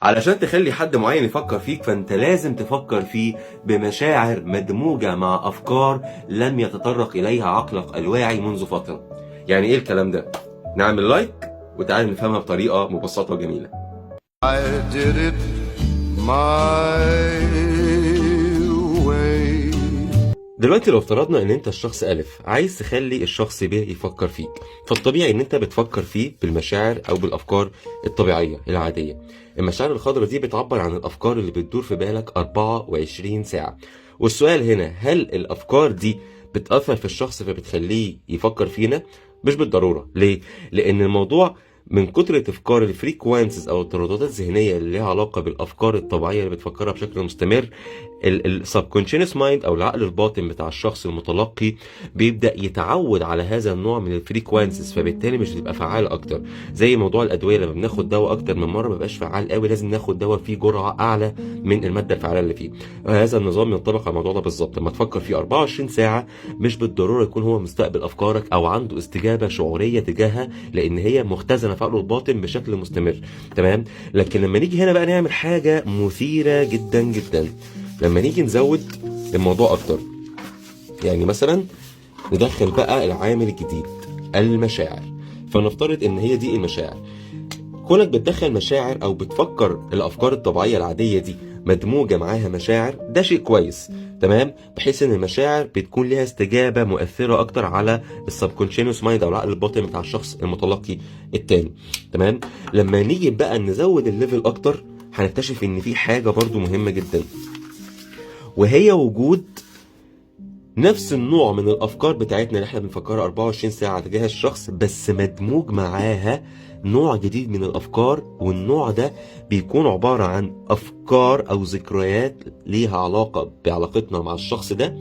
علشان تخلي حد معين يفكر فيك، فانت لازم تفكر فيه بمشاعر مدموجة مع أفكار لم يتطرق إليها عقلك الواعي منذ فترة. يعني إيه الكلام ده؟ نعمل like وتعالى نفهمها بطريقة مبسطة وجميلة. I did it my way. دلوقتي لو افترضنا ان انت الشخص الف عايز تخلي الشخص ب يفكر فيك، فالطبيعي ان انت بتفكر فيه بالمشاعر او بالافكار الطبيعية العاديه. المشاعر الخضراء دي بتعبر عن الافكار اللي بتدور في بالك 24 ساعه. والسؤال هنا، هل الافكار دي بتاثر في الشخص فبتخليه يفكر فينا؟ مش بالضروره. ليه؟ لان الموضوع من كتر تفكار ال frequencies او الترددات الذهنية اللي ليها علاقة بالافكار الطبيعية اللي بتفكرها بشكل مستمر، ال subconscious mind او العقل الباطن بتاع الشخص المتلقي بيبدا يتعود على هذا النوع من ال frequencies، فبالتالي مش بتبقى فعال اكتر. زي موضوع الادويه، لما بناخد دواء اكتر من مرة ما بيبقاش فعال قوي، لازم ناخد دواء فيه جرعة اعلى من المادة الفعالة اللي فيه. هذا النظام ينطبق على الموضوع ده بالظبط. لما تفكر فيه 24 ساعة مش بالضرورة يكون هو مستقبل افكارك او عنده استجابة شعوريه تجاهها، لان هي مختزنه في عقله الباطن بشكل مستمر، تمام؟ لكن لما نيجي هنا بقى نعمل حاجة مثيرة جدا جدا، لما نيجي نزود الموضوع اكتر، يعني مثلا ندخل بقى العامل الجديد، المشاعر. فنفترض ان هي دي المشاعر. كونك بتدخل مشاعر او بتفكر الافكار الطبيعية العادية دي مدموجه معاها مشاعر، ده شيء كويس، تمام؟ بحيث ان المشاعر بتكون ليها استجابة مؤثرة اكتر على ال subconscious mind او العقل الباطن بتاع الشخص المتلقي التاني، تمام؟ لما نيجي بقى نزود ال level اكتر، هنكتشف ان في حاجة برضو مهمة جدا، وهي وجود نفس النوع من الافكار بتاعتنا اللي احنا بنفكرها 24 ساعة تجاه الشخص، بس مدموج معاها نوع جديد من الافكار. والنوع ده بيكون عبارة عن افكار او ذكريات ليها علاقة بعلاقتنا مع الشخص ده،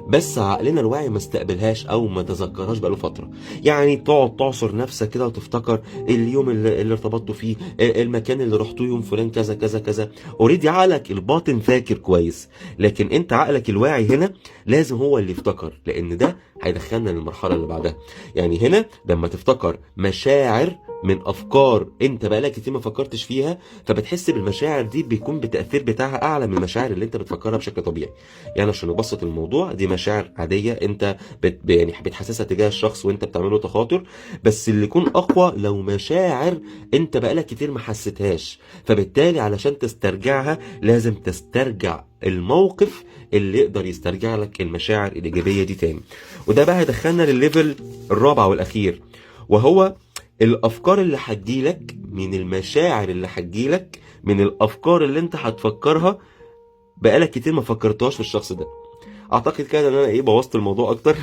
بس عقلنا الواعي ما استقبلهاش او ما تذكرهاش بقاله فتره. يعني تقعد تعصر نفسك كده وتفتكر اليوم اللي ارتبطتوا فيه، المكان اللي رحتوه يوم فلان كذا كذا كذا. already عقلك الباطن فاكر كويس، لكن انت عقلك الواعي هنا لازم هو اللي يفتكر، لان ده هيدخلنا للمرحلة اللي بعدها. يعني هنا لما تفتكر مشاعر من افكار انت بقالك كتير ما فكرتش فيها، فبتحس بالمشاعر دي بيكون بالتاثير بتاعها اعلى من المشاعر اللي انت بتفكرها بشكل طبيعي. يعني عشان نبسط الموضوع، دي مشاعر عادية انت يعني بتحسسها تجاه الشخص وانت بتعمله تخاطر، بس اللي يكون اقوى لو مشاعر انت بقالك كتير ما حسيتهاش، فبالتالي علشان تسترجعها لازم تسترجع الموقف اللي يقدر يسترجع لك المشاعر الايجابية دي تاني. وده بقى هيدخلنا للل level الرابع والاخير، وهو الافكار اللي هتجيلك من المشاعر اللي هتجيلك من الافكار اللي انت هتفكرها بقالك كتير ما فكرتهاش في الشخص ده. اعتقد كده ان انا ايه بوظت الموضوع اكتر.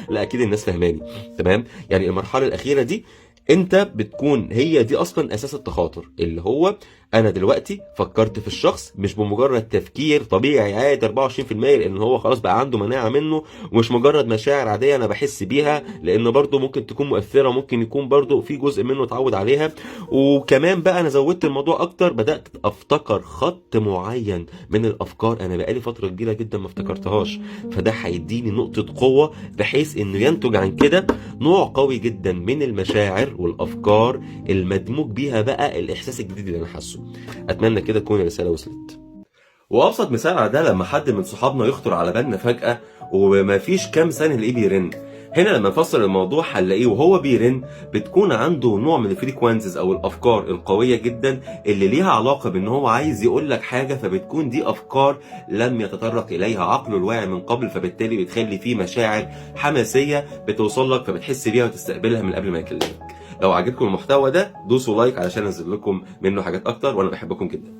لا، اكيد الناس فهماني، تمام؟ يعني المرحلة الاخيرة دي انت بتكون هي دي اصلا اساس التخاطر، اللي هو انا دلوقتي فكرت في الشخص مش بمجرد تفكير طبيعي عادي 24%، لان هو خلاص بقى عنده مناعة منه، ومش مجرد مشاعر عادية انا بحس بيها، لان برضو ممكن تكون مؤثره، ممكن يكون برضو في جزء منه اتعود عليها. وكمان بقى انا زودت الموضوع اكتر، بدات افتكر خط معين من الافكار انا بقالي فترة كبيرة جدا ما افتكرتهاش، فده هيديني نقطة قوه، بحيث انه ينتج عن كده نوع قوي جدا من المشاعر والافكار المدموج بيها بقى الاحساس الجديد اللي انا حاسه. اتمنى كده تكون الرسالة وصلت. وابسط مثال على ده، لما حد من صحابنا يخطر على بالنا فجاة وما فيش كام ثانية نلاقيه بيرن. هنا لما نفسر الموضوع هنلاقيه وهو بيرن بتكون عنده نوع من ال frequencies او الافكار القوية جدا اللي ليها علاقة بان هو عايز يقول لك حاجه، فبتكون دي افكار لم يتطرق اليها عقله الواعي من قبل، فبالتالي بتخلي فيه مشاعر حماسية بتوصل لك، فبتحس بيها وتستقبلها من قبل ما يكلمك. لو عجبكم المحتوى ده دوسوا like علشان انزل لكم منه حاجات اكتر، وانا بحبكم جدا.